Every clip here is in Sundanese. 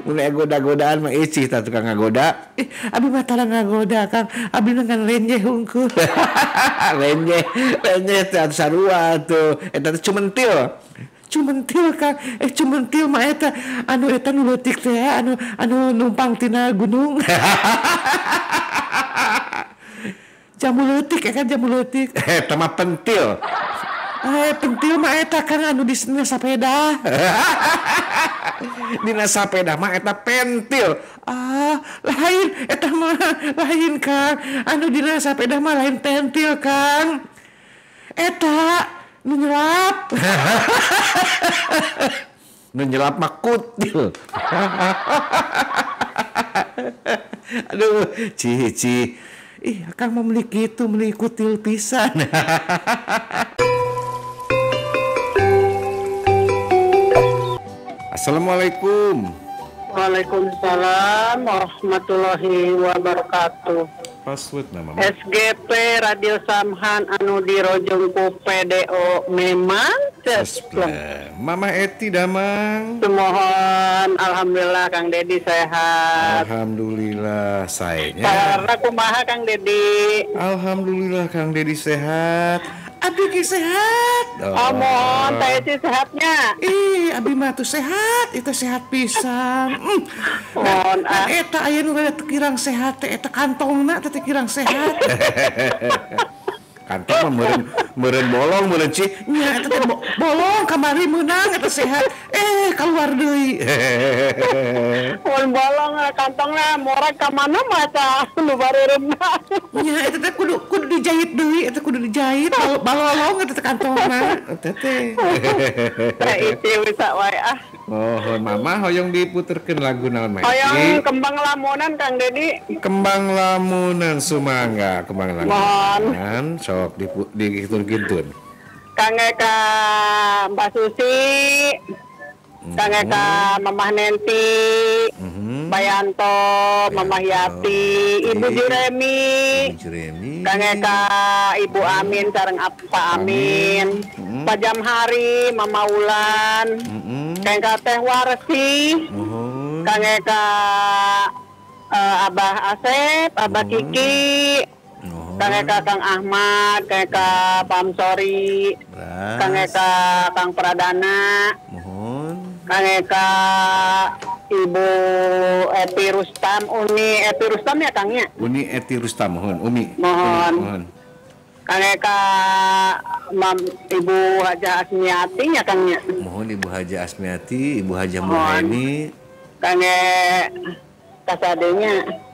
Mun aya goda-godaan mah icih tah tukang ngagoda. Ih, abi mah tara ngagoda Kang. Abi mah ngan lenjeh hungkul. Lenjeh, lenjeh teh sarua tuh. Eta teh cumentil. Cumentil Kang. Cumentil mah eta anu eta nu leutik teh anu anu numpang tina gunung. Jambu leutik ya kan jambu leutik. Eta mah pentil. Pentil mah eta kan anu di dina sapeda. Dina sapeda mah eta pentil. Ah, lain eta mah lain Kang. Anu dina sapeda mah lain pentil Kang. Eta nu nyelap. Nu nyelap mah kutil. Aduh, ci ci. Ih, Akang mau beli gitu, beli kutil pisan. Assalamualaikum. Waalaikumsalam warahmatullahi wabarakatuh. Password nama SGP Radio Samhan anu dirojong ku PDO memang cespleng. Mama Eti damang. Semohon alhamdulillah Kang Dedi sehat. Alhamdulillah sayanya. Karena kumaha Kang Dedi? Alhamdulillah Kang Dedi sehat. Abi ge sehat. Oh, mohon teh sih sehatnya. Ih, abi mah tuh sehat, itu sehat pisan. Mohon ah. Eta aya nu kirang sehat teh eta kantongna teh kirang sehat. Kantong mah meureun meureun bolong meureun ci. Nya eta teh bolong kamari meunang eta sehat. Keluar deui. Mun bolong kantongna morak ka mana mah eta nu bareureumna. Nya eta teh kudu kudu dijahit deui, eta kudu dijahit balolong eta teh kantongna eta teh. Teh ieu bisa wae ah. Oh, mama hoyong diputerkeun lagu naon mah? Hoyong Kembang Lamunan Kang Dedi. Kembang Lamunan sumangga, Kembang Lamunan. Sok dikintun-kintun. Kang Eka Mbak Susi, Kang Eka Mamah Nenti, Bayanto, Mamah Yati, Ibu Juremi, Kang Eka Ibu Amin sareng Pak Amin, Pak Jamhari, Mama Wulan, Kang Eka Teh Warsi, Kang Eka Abah Asep, Abah Kiki, Kang Eka Kang Ahmad, Kang Eka Pamsori, Kang Eka Kang Pradana, Kang Eka Ibu Eti Rustam, Uni Eti Rustam ya Kangnya? Uni Eti Rustam, mohon Umi. Mohon. Kang Eka Ibu Haja Asmiati ya Kangnya? Mohon Ibu Haja Asmiati, Ibu Haja Muhaini. Kang Eka kasadenya.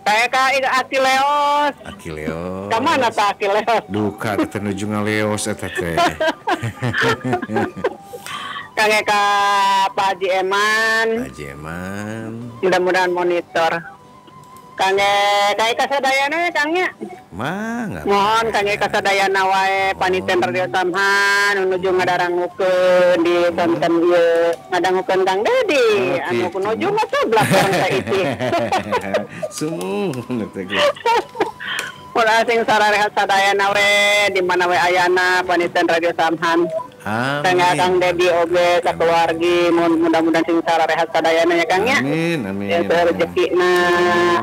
Kayak ka Akileos. Akileos. Kamana ta Akileos? Duka teh nuju ngaleos eta teh. Kang Eka Pak Haji Eman. Pak Haji Eman. Mudah-mudahan monitor. Kang Eka sadayana ya Kang nya. Mangga. Mohon Kang Eka sadayana wae paniten Radio Samhan nuju ngadarangukeun di sonten ieu ngadangukeun Kang Dedi anu nuju ngacoblak sareng saiki. Sumuhun teh. Ulah sing sararehat sadayana we di mana we ayana paniten Radio Samhan. Amin. Kang Dedi oge sakeluargi mudah-mudahan sing sararehat sadayana ya Kang nya. Amin amin. Ya rezekina.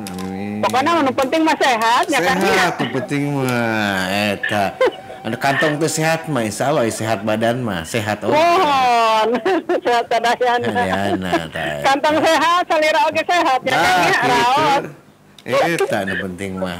Amin. Pokoknya nu penting mah sehat ya Kang nya. Sehat nu penting mah eta. Anu kantong teh sehat mah insyaallah sehat badan mah sehat oge. Mohon sehat sadayana. Sadayana tah. Kantong sehat salira oge sehat ya Kang nya raos. Eta nu penting mah.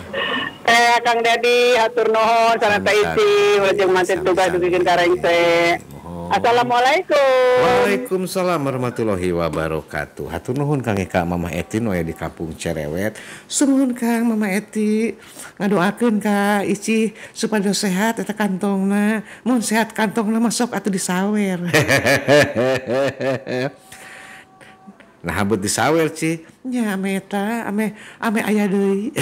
Kang Dedi hatur nuhun sareng teh Isi wilujeng manten tugas dugikeun ka rengse. Assalamualaikum. Waalaikumsalam warahmatullahi wabarakatuh. Hatur nuhun Kang Eka Mama Eti nu aya di Kampung Cerewet. Sumuhun Kang Mama Eti ngadoakeun ka Ici supados sehat eta kantongna. Mun sehat kantongna mah sok atuh disawer. Nah habut disawer Ci. Nya ame eta ame ame aya deui.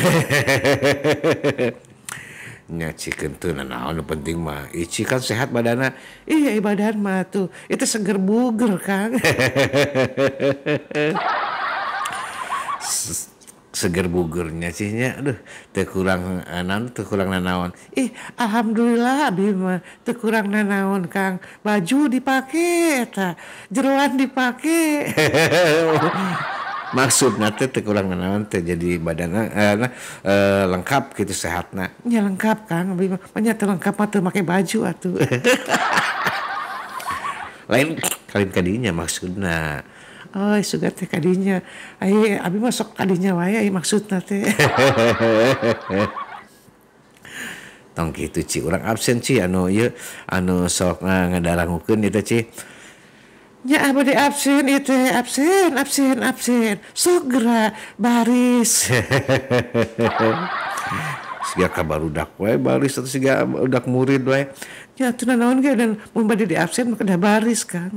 Nya Ci kenteu naon nu penting mah Ici kan sehat badana. Iya badan mah tuh itu seger buger Kang. Seger bugernya sihnya, aduh, teu kurang naon, teu kurang nanaon. Ih, alhamdulillah abi mah teu kurang nanaon Kang. Baju dipake eta, jeroan dipake. Maksudna teh teu kurang nanaon teh jadi badanna lengkap gitu sehatna. Nya lengkap Kang, abi mah nya teu lengkap mah teu make baju atuh. Lain kalin kadinya maksudna. Oh, sudah teh kadinya. Ai abi mah sok kadinya wae ai maksudna teh. Tong kitu Ci, urang absen Ci anu ieu anu sok ngadarangukeun ieu teh Ci. Nya abdi absen ieu teh, absen absen absen. Sok geura baris. Siga kabarudak wae baris atuh siga budak murid wae. Nya atuh naon ge dan mun bade di absen mah kedah baris Kang.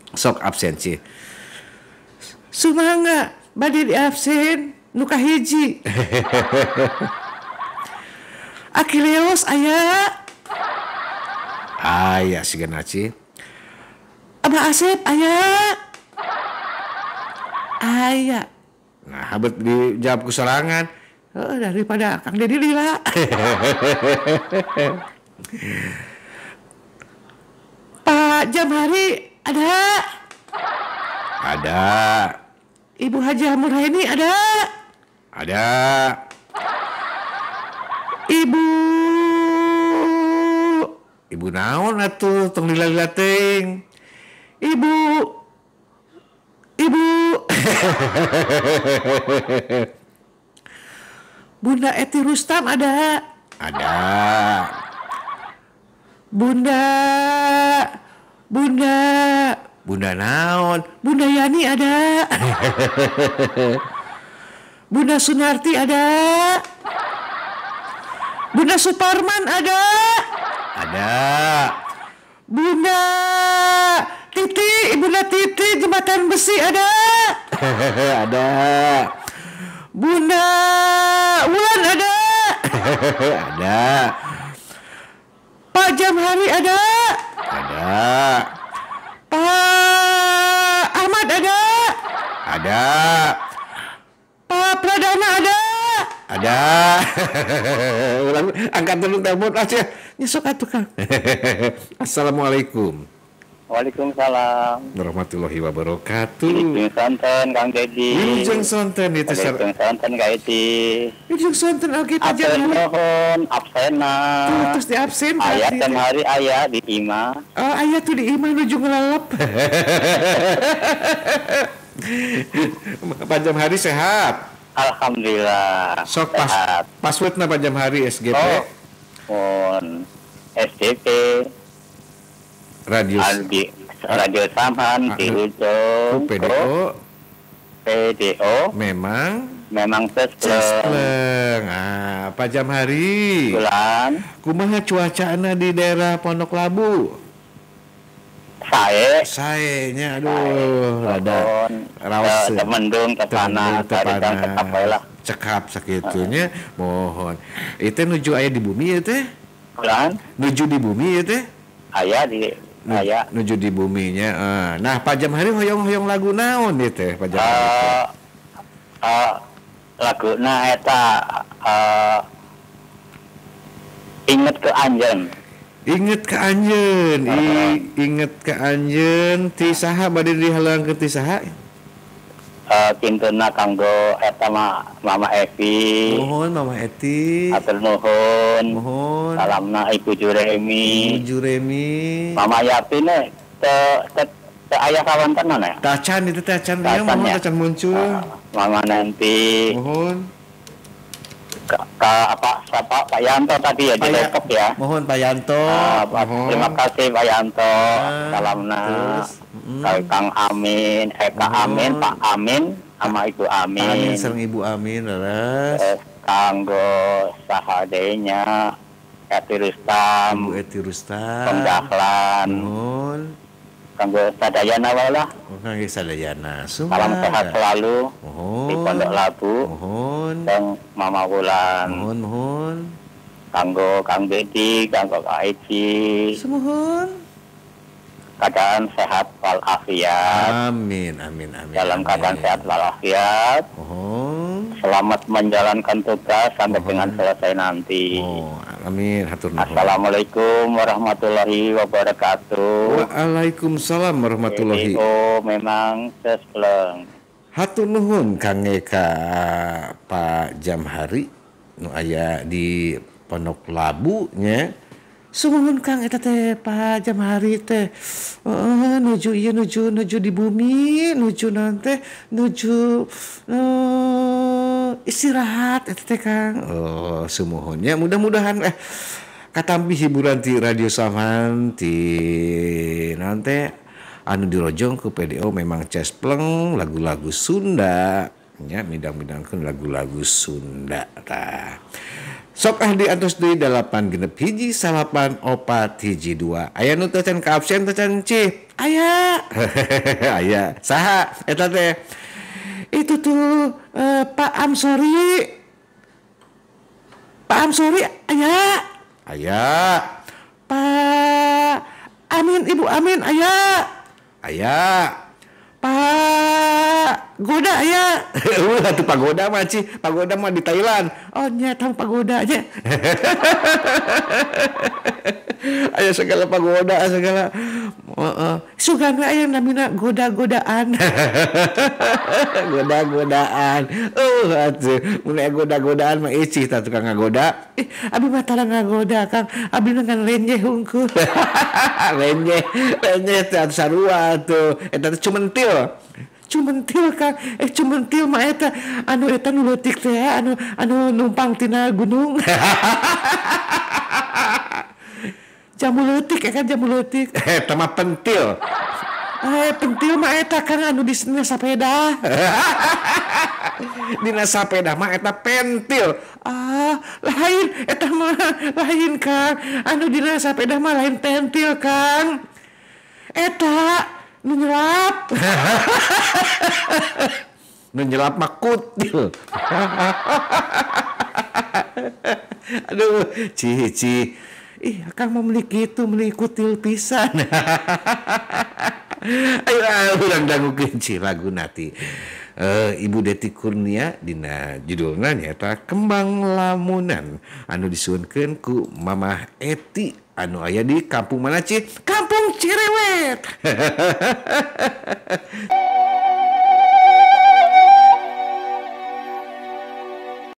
Sok absen sih. Sumangga bade di absen nu kahiji. Akileos aya. Aya sigana Ci. Abah Asep aya. Aya. Nah, habet dijawab ku sorangan. Heeh, daripada Kang Dedi lila. Pak Jamhari ada. Ada. Ibu Hajah Murhaini ada. Ada. Ibu naon atuh tong lila-lila teuing. Ibu. Ibu. Bunda Eti Rustam ada. Ada. Bunda Bunda Bunda naon? Bunda Yani ada. Bunda Sunarti ada. Bunda Suparman ada. Ada. Bunda Titi, Bunda Titi Jembatan Besi ada. Ada. Bunda Wulan ada. Ada. Pak Jamhari ada. Ada. Pak Ahmad ada. Ada. Pak Pradana ada. Ada. Ulang angkat dulu telepon aja. Nyesok atuh Kang. Assalamualaikum. Waalaikumsalam. Warahmatullahi wabarakatuh. Wilujeng sonten Kang Dedi. Wilujeng sonten itu Wilujeng sonten Kak Edi. Wilujeng sonten oke Pak Jamhari. Nuhun absena. Terus di absen. Aya dan hari aya di imah. Oh, aya tuh di imah nuju ngelalep. Pak Jamhari sehat. Alhamdulillah. Sok pas passwordna Pak Jamhari SGP. Oh, on SGP. Radio Radio Samhan di ujung PDO PDO memang Sespleng. Ah, Pak Jamhari. Bulan. Kumaha cuacana di daerah Pondok Labu? Sae. Sae-nya aduh, rada raos. Temendung tepana, cekap wae lah. Cekap sakitunya, mohon. Itu nuju aya di bumi ya teh? Bulan. Nuju di bumi ya teh? Aya di aya. Nuju di buminya. Nah, Pak Jamhari hoyong-hoyong lagu naon ieu teh, Pak Jamhari? Laguna eta Inget ke Anjeun. Inget ke Anjeun. Inget ke Anjeun ti saha bade dihalangkeun ti saha? Cintuna kanggo eta Mama Evi. Nuhun Mama Eti. Atur nuhun. Nuhun. Salamna Ibu Juremi. Ibu Juremi. Mama Yapi ne te aya kawantenan ya? Tacan itu tacan dia mohon tacan muncul. Mama nanti. Mohon. Ke apa siapa Pak Yanto tadi ya di laptop ya. Mohon Pak Yanto. Mohon. Terima kasih Pak Yanto. Salamna. Kang Amin, Eka Amin, Pak Amin, sama Ibu Amin. Amin sareng Ibu Amin leres. Kanggo sahadenya Eti Rustam. Ibu Eti Rustam. Kang Dahlan. Mohon. Kanggo sadayana wae lah. Kanggo sadayana. Salam sehat selalu. Mohon. Di Pondok Labu. Mohon. Dan Mama Wulan. Mohon, mohon. Kanggo Kang Dedi, kanggo Kak Eci. Semohon. keadaan sehat walafiat. Amin amin amin. Dalam keadaan sehat walafiat. Oh. Selamat menjalankan tugas sampai dengan selesai nanti. Oh, amin. Hatur nuhun. Assalamualaikum warahmatullahi wabarakatuh. Waalaikumsalam warahmatullahi. Oh, memang sespleng. Hatur nuhun Kang Eka Pak Jamhari nu aya di Pondok Labu nya. Sumuhun Kang eta teh Pak Jamhari teh nuju ieu nuju di bumi nuju naon teh nuju istirahat eta teh Kang. Oh sumuhun nya mudah-mudahan katampi hiburan ti Radio Samhan ti naon teh anu dirojong ku PDO memang cespleng lagu-lagu Sunda nya midang-midangkeun lagu-lagu Sunda tah. Sok ah di atas deui 8 6 1 9 4 1 2. Aya nu teu can ka absen teu can cih. Aya. Aya. Saha eta teh? Itu tuh Pak Amsori. Pak Amsori aya. Aya. Pak Amin Ibu Amin aya. Aya. Pak Goda ya. Ulah tuh Pak Goda mah cih. Pak Goda mah di Thailand. Oh nya tang Pak Goda nya. Aya segala Pak Goda segala. Sugan we aya namina goda-godaan. Goda-godaan. Atuh mun aya goda-godaan mah icih tah tukang ngagoda. Ih, abi mah tara ngagoda Kang. Abi mah ngan lenjeh hungkul. Lenjeh, lenjeh teh sarua atuh. Eta teh cumentil. Cumentil Kang, cumentil mah eta anu eta nu leutik teh anu numpang tina gunung. Jamu leutik kan jamu leutik. Eta mah pentil. Pentil mah eta Kang anu di dina sapeda. Dina sapeda mah eta pentil. Ah, lain eta mah lain Kang. Anu dina sapeda mah lain pentil Kang. Eta nu nyelap. Nu nyelap mah kutil. Aduh, cih cih. Ih, akang mau beli kitu, beli kutil pisan. Ayo urang dangukeun cih lagu nati. Ibu Deti Kurnia dina judulna nyaeta Kembang Lamunan anu disuhunkeun ku Mamah Eti anu aya di kampung mana cih? Kampung Cirewet.